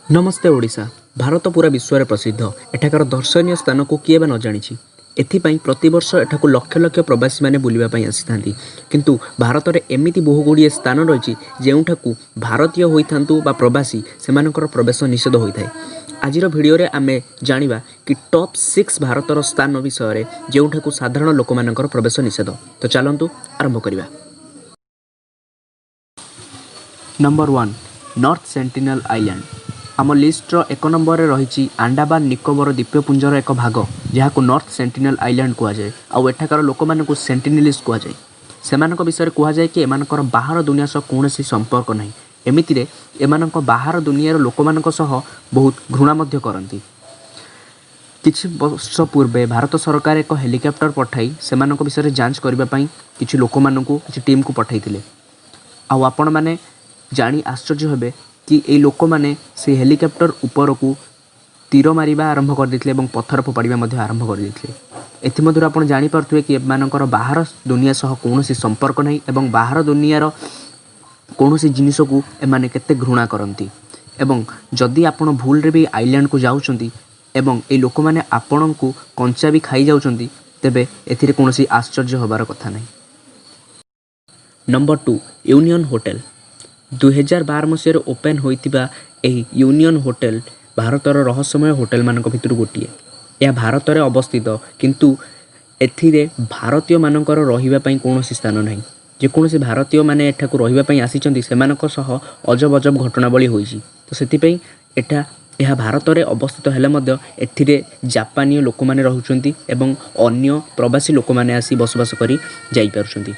ନମସ୍ତେ ଓଡ଼ିଶା। ଭାରତ ପୁରା ବିଶ୍ୱରେ ପ୍ରସିଦ୍ଧ। ଏଠାକାର ଦର୍ଶନୀୟ ସ୍ଥାନକୁ କିଏ ବା ନ ଜାଣିଛି? ଏଥିପାଇଁ ପ୍ରତିବର୍ଷ ଏଠାକୁ ଲକ୍ଷ ଲକ୍ଷ ପ୍ରବାସୀମାନେ ବୁଲିବା ପାଇଁ ଆସିଥାନ୍ତି। କିନ୍ତୁ ଭାରତରେ ଏମିତି ବହୁ ଗୁଡ଼ିଏ ସ୍ଥାନ ରହିଛି, ଯେଉଁଠାକୁ ଭାରତୀୟ ହୋଇଥାନ୍ତୁ ବା ପ୍ରବାସୀ, ସେମାନଙ୍କର ପ୍ରବେଶ ନିଷେଧ ହୋଇଥାଏ। ଆଜିର ଭିଡ଼ିଓରେ ଆମେ ଜାଣିବା କି ଟପ୍ 6 ଭାରତର ସ୍ଥାନ ବିଷୟରେ, ଯେଉଁଠାକୁ ସାଧାରଣ ଲୋକମାନଙ୍କର ପ୍ରବେଶ ନିଷେଧ। ତ ଚାଲନ୍ତୁ ଆରମ୍ଭ କରିବା। Number 1, north Sentinel island. ଆମ ଲିଷ୍ଟର 1 ନମ୍ବରରେ ରହିଛି ଆଣ୍ଡାମାନ ନିକୋବର ଦ୍ୱୀପପୁଞ୍ଜର ଏକ ଭାଗ, ଯାହାକୁ ନର୍ଥ ସେଣ୍ଟିନେଲ୍ ଆଇଲ୍ୟାଣ୍ଡ କୁହାଯାଏ। ଆଉ ଏଠାକାର ଲୋକମାନଙ୍କୁ ସେଣ୍ଟିନେଲିସ୍ କୁହାଯାଏ। ସେମାନଙ୍କ ବିଷୟରେ କୁହାଯାଏ କି ଏମାନଙ୍କର ବାହାର ଦୁନିଆ ସହ କୌଣସି ସମ୍ପର୍କ ନାହିଁ। ଏମିତିରେ ଏମାନଙ୍କ ବାହାର ଦୁନିଆର ଲୋକମାନଙ୍କ ସହ ବହୁତ ଘୃଣା ମଧ୍ୟ କରନ୍ତି। କିଛି ବର୍ଷ ପୂର୍ବେ ଭାରତ ସରକାର ଏକ ହେଲିକପ୍ଟର ପଠାଇ ସେମାନଙ୍କ ବିଷୟରେ ଯାଞ୍ଚ କରିବା ପାଇଁ କିଛି ଲୋକମାନଙ୍କୁ, କିଛି ଟିମ୍କୁ ପଠାଇଥିଲେ। ଆଉ ଆପଣମାନେ ଜାଣି ଆଶ୍ଚର୍ଯ୍ୟ ହେବେ କି ଏଇ ଲୋକମାନେ ସେଇ ହେଲିକପ୍ଟର ଉପରକୁ ତୀର ମାରିବା ଆରମ୍ଭ କରିଦେଇଥିଲେ ଏବଂ ପଥର ଫୋପାଡ଼ିବା ମଧ୍ୟ ଆରମ୍ଭ କରିଦେଇଥିଲେ। ଏଥିମଧ୍ୟରୁ ଆପଣ ଜାଣିପାରୁଥିବେ କି ଏମାନଙ୍କର ବାହାର ଦୁନିଆ ସହ କୌଣସି ସମ୍ପର୍କ ନାହିଁ ଏବଂ ବାହାର ଦୁନିଆର କୌଣସି ଜିନିଷକୁ ଏମାନେ କେତେ ଘୃଣା କରନ୍ତି। ଏବଂ ଯଦି ଆପଣ ଭୁଲରେ ବି ଆଇଲ୍ୟାଣ୍ଡକୁ ଯାଉଛନ୍ତି ଏବଂ ଏଇ ଲୋକମାନେ ଆପଣଙ୍କୁ କଞ୍ଚା ବି ଖାଇଯାଉଛନ୍ତି, ତେବେ ଏଥିରେ କୌଣସି ଆଶ୍ଚର୍ଯ୍ୟ ହେବାର କଥା ନାହିଁ। Number 2, union hotel. 2012 ମସିହାରେ ଓପେନ୍ ହୋଇଥିବା ଏହି ୟୁନିୟନ ହୋଟେଲ ଭାରତର ରହସ୍ୟମୟ ହୋଟେଲମାନଙ୍କ ଭିତରୁ ଗୋଟିଏ। ଏହା ଭାରତରେ ଅବସ୍ଥିତ, କିନ୍ତୁ ଏଥିରେ ଭାରତୀୟମାନଙ୍କର ରହିବା ପାଇଁ କୌଣସି ସ୍ଥାନ ନାହିଁ। ଯେକୌଣସି ଭାରତୀୟମାନେ ଏଠାକୁ ରହିବା ପାଇଁ ଆସିଛନ୍ତି, ସେମାନଙ୍କ ସହ ଅଜବ ଅଜବ ଘଟଣାବଳୀ ହୋଇଛି। ତ ସେଥିପାଇଁ ଏହା ଭାରତରେ ଅବସ୍ଥିତ ହେଲେ ମଧ୍ୟ ଏଥିରେ ଜାପାନୀୟ ଲୋକମାନେ ରହୁଛନ୍ତି ଏବଂ ଅନ୍ୟ ପ୍ରବାସୀ ଲୋକମାନେ ଆସି ବସବାସ କରି ଯାଇପାରୁଛନ୍ତି।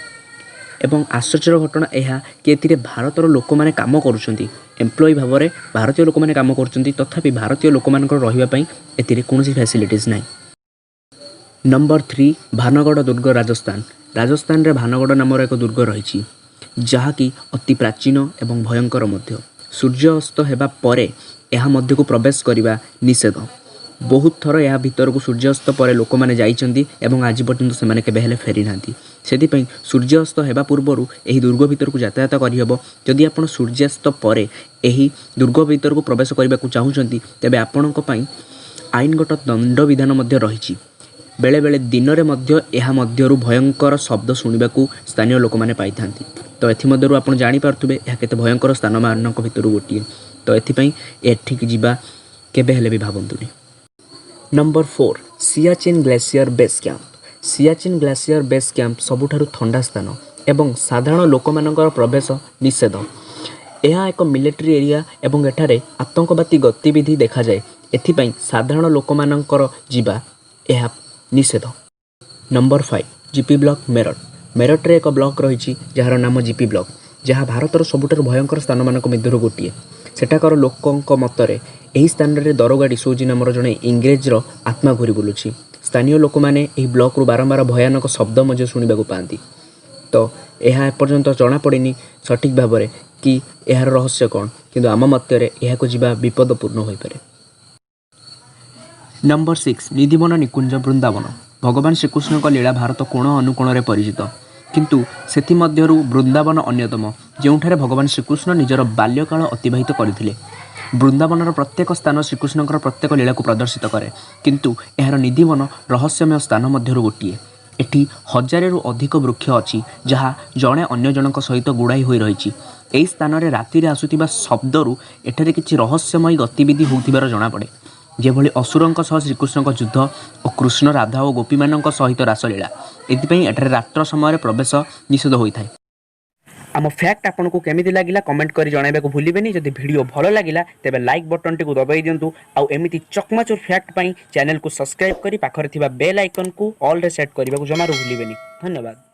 ଏବଂ ଆଶ୍ଚର୍ଯ୍ୟର ଘଟଣା ଏହା କି ଏଥିରେ ଭାରତର ଲୋକମାନେ କାମ କରୁଛନ୍ତି, ଏମ୍ପ୍ଲୟି ଭାବରେ ଭାରତୀୟ ଲୋକମାନେ କାମ କରୁଛନ୍ତି। ତଥାପି ଭାରତୀୟ ଲୋକମାନଙ୍କର ରହିବା ପାଇଁ ଏଥିରେ କୌଣସି ଫ୍ୟାସିଲିଟିଜ୍ ନାହିଁ। ନମ୍ବର 3, ଭାନଗଡ଼ ଦୁର୍ଗ, ରାଜସ୍ଥାନ। ରାଜସ୍ଥାନରେ ଭାନଗଡ଼ ନାମର ଏକ ଦୁର୍ଗ ରହିଛି, ଯାହାକି ଅତି ପ୍ରାଚୀନ ଏବଂ ଭୟଙ୍କର ମଧ୍ୟ। ସୂର୍ଯ୍ୟ ଅସ୍ତ ହେବା ପରେ ଏହା ମଧ୍ୟକୁ ପ୍ରବେଶ କରିବା ନିଷେଧ। ବହୁତ ଥର ଏହା ଭିତରକୁ ସୂର୍ଯ୍ୟାସ୍ତ ପରେ ଲୋକମାନେ ଯାଇଛନ୍ତି ଏବଂ ଆଜି ପର୍ଯ୍ୟନ୍ତ ସେମାନେ କେବେ ହେଲେ ଫେରିନାହାନ୍ତି। ସେଥିପାଇଁ ସୂର୍ଯ୍ୟାସ୍ତ ହେବା ପୂର୍ବରୁ ଏହି ଦୁର୍ଗ ଭିତରକୁ ଯାତାୟାତ କରିହେବ। ଯଦି ଆପଣ ସୂର୍ଯ୍ୟାସ୍ତ ପରେ ଏହି ଦୁର୍ଗ ଭିତରକୁ ପ୍ରବେଶ କରିବାକୁ ଚାହୁଁଛନ୍ତି, ତେବେ ଆପଣଙ୍କ ପାଇଁ ଆଇନଗତ ଦଣ୍ଡବିଧାନ ମଧ୍ୟ ରହିଛି। ବେଳେବେଳେ ଦିନରେ ମଧ୍ୟ ଏହା ମଧ୍ୟରୁ ଭୟଙ୍କର ଶବ୍ଦ ଶୁଣିବାକୁ ସ୍ଥାନୀୟ ଲୋକମାନେ ପାଇଥାନ୍ତି। ତ ଏଥିମଧ୍ୟରୁ ଆପଣ ଜାଣିପାରୁଥିବେ ଏହା କେତେ ଭୟଙ୍କର ସ୍ଥାନମାନଙ୍କ ଭିତରୁ ଗୋଟିଏ। ତ ଏଥିପାଇଁ ଏଠିକି ଯିବା କେବେ ହେଲେ ବି ଭାବନ୍ତୁନି। Number 4, Siachen glacier base camp. Siachen glacier base camp ସବୁଠାରୁ ଥଣ୍ଡା ସ୍ଥାନ ଏବଂ ସାଧାରଣ ଲୋକମାନଙ୍କର ପ୍ରବେଶ ନିଷେଧ। ଏହା ଏକ ମିଲିଟାରୀ ଏରିଆ ଏବଂ ଏଠାରେ ଆତଙ୍କବାଦୀ ଗତିବିଧି ଦେଖାଯାଏ। ଏଥିପାଇଁ ସାଧାରଣ ଲୋକମାନଙ୍କର ଯିବା ଏହା ନିଷେଧ। Number 5, GP block, Meerut. ମେରଠରେ ଏକ ବ୍ଲକ ରହିଛି, ଯାହାର ନାମ ଜିପି ବ୍ଲକ, ଯାହା ଭାରତର ସବୁଠାରୁ ଭୟଙ୍କର ସ୍ଥାନମାନଙ୍କ ମଧ୍ୟରୁ ଗୋଟିଏ। ସେଠାକାର ଲୋକଙ୍କ ମତରେ ଏହି ସ୍ଥାନରେ ଦରୋଗା ଡିସୋଜି ନାମର ଜଣେ ଇଂରେଜର ଆତ୍ମା ଘୁରି ବୁଲୁଛି। ସ୍ଥାନୀୟ ଲୋକମାନେ ଏହି ବ୍ଲକରୁ ବାରମ୍ବାର ଭୟାନକ ଶବ୍ଦ ମଧ୍ୟ ଶୁଣିବାକୁ ପାଆନ୍ତି। ତ ଏହା ଏପର୍ଯ୍ୟନ୍ତ ଜଣାପଡ଼ିନି ସଠିକ୍ ଭାବରେ କି ଏହାର ରହସ୍ୟ କ'ଣ, କିନ୍ତୁ ଆମ ମତରେ ଏହାକୁ ଯିବା ବିପଦପୂର୍ଣ୍ଣ ହୋଇପାରେ। ନମ୍ବର 6, ନିଧିବନ ନିକୁଞ୍ଜ, ବୃନ୍ଦାବନ। ଭଗବାନ ଶ୍ରୀକୃଷ୍ଣଙ୍କ ଲୀଳା ଭାରତ କୋଣ ଅନୁକୋଣରେ ପରିଚିତ। କିନ୍ତୁ ସେଥିମଧ୍ୟରୁ ବୃନ୍ଦାବନ ଅନ୍ୟତମ, ଯେଉଁଠାରେ ଭଗବାନ ଶ୍ରୀକୃଷ୍ଣ ନିଜର ବାଲ୍ୟକାଳ ଅତିବାହିତ କରିଥିଲେ। ବୃନ୍ଦାବନର ପ୍ରତ୍ୟେକ ସ୍ଥାନ ଶ୍ରୀକୃଷ୍ଣଙ୍କର ପ୍ରତ୍ୟେକ ଲୀଳାକୁ ପ୍ରଦର୍ଶିତ କରେ, କିନ୍ତୁ ଏହାର ନିଧିବନ ରହସ୍ୟମୟ ସ୍ଥାନ ମଧ୍ୟରୁ ଗୋଟିଏ। ଏଠି ହଜାରେରୁ ଅଧିକ ବୃକ୍ଷ ଅଛି, ଯାହା ଜଣେ ଅନ୍ୟ ଜଣଙ୍କ ସହିତ ଗୁଡ଼ାଇ ହୋଇ ରହିଛି। ଏହି ସ୍ଥାନରେ ରାତିରେ ଆସୁଥିବା ଶବ୍ଦରୁ ଏଠାରେ କିଛି ରହସ୍ୟମୟୀ ଗତିବିଧି ହେଉଥିବାର ଜଣାପଡ଼େ, ଯେଭଳି ଅସୁରଙ୍କ ସହ ଶ୍ରୀକୃଷ୍ଣଙ୍କ ଯୁଦ୍ଧ ଓ କୃଷ୍ଣ ରାଧା ଓ ଗୋପୀମାନଙ୍କ ସହିତ ରାସଲୀଳା। ଏଥିପାଇଁ ଏଠାରେ ରାତ୍ର ସମୟରେ ପ୍ରବେଶ ନିଷେଧ ହୋଇଥାଏ। ଆମ ଫ୍ୟାକ୍ଟ ଆପଣଙ୍କୁ କେମିତି ଲାଗିଲା, କମେଣ୍ଟ କରି ଜଣାଇବାକୁ ଭୁଲିବେନି। ଯଦି ଭିଡ଼ିଓ ଭଲ ଲାଗିଲା, ତେବେ ଲାଇକ୍ ବଟନଟିକୁ ଦବାଇ ଦିଅନ୍ତୁ। ଆଉ ଏମିତି ଚକମାଚୁର ଫ୍ୟାକ୍ଟ ପାଇଁ ଚ୍ୟାନେଲକୁ ସବସ୍କ୍ରାଇବ୍ କରି ପାଖରେ ଥିବା ବେଲ୍ ଆଇକନ୍କୁ ଅଲ୍ରେ ସେଟ୍ କରିବାକୁ ଜମାରୁ ଭୁଲିବେନି। ଧନ୍ୟବାଦ।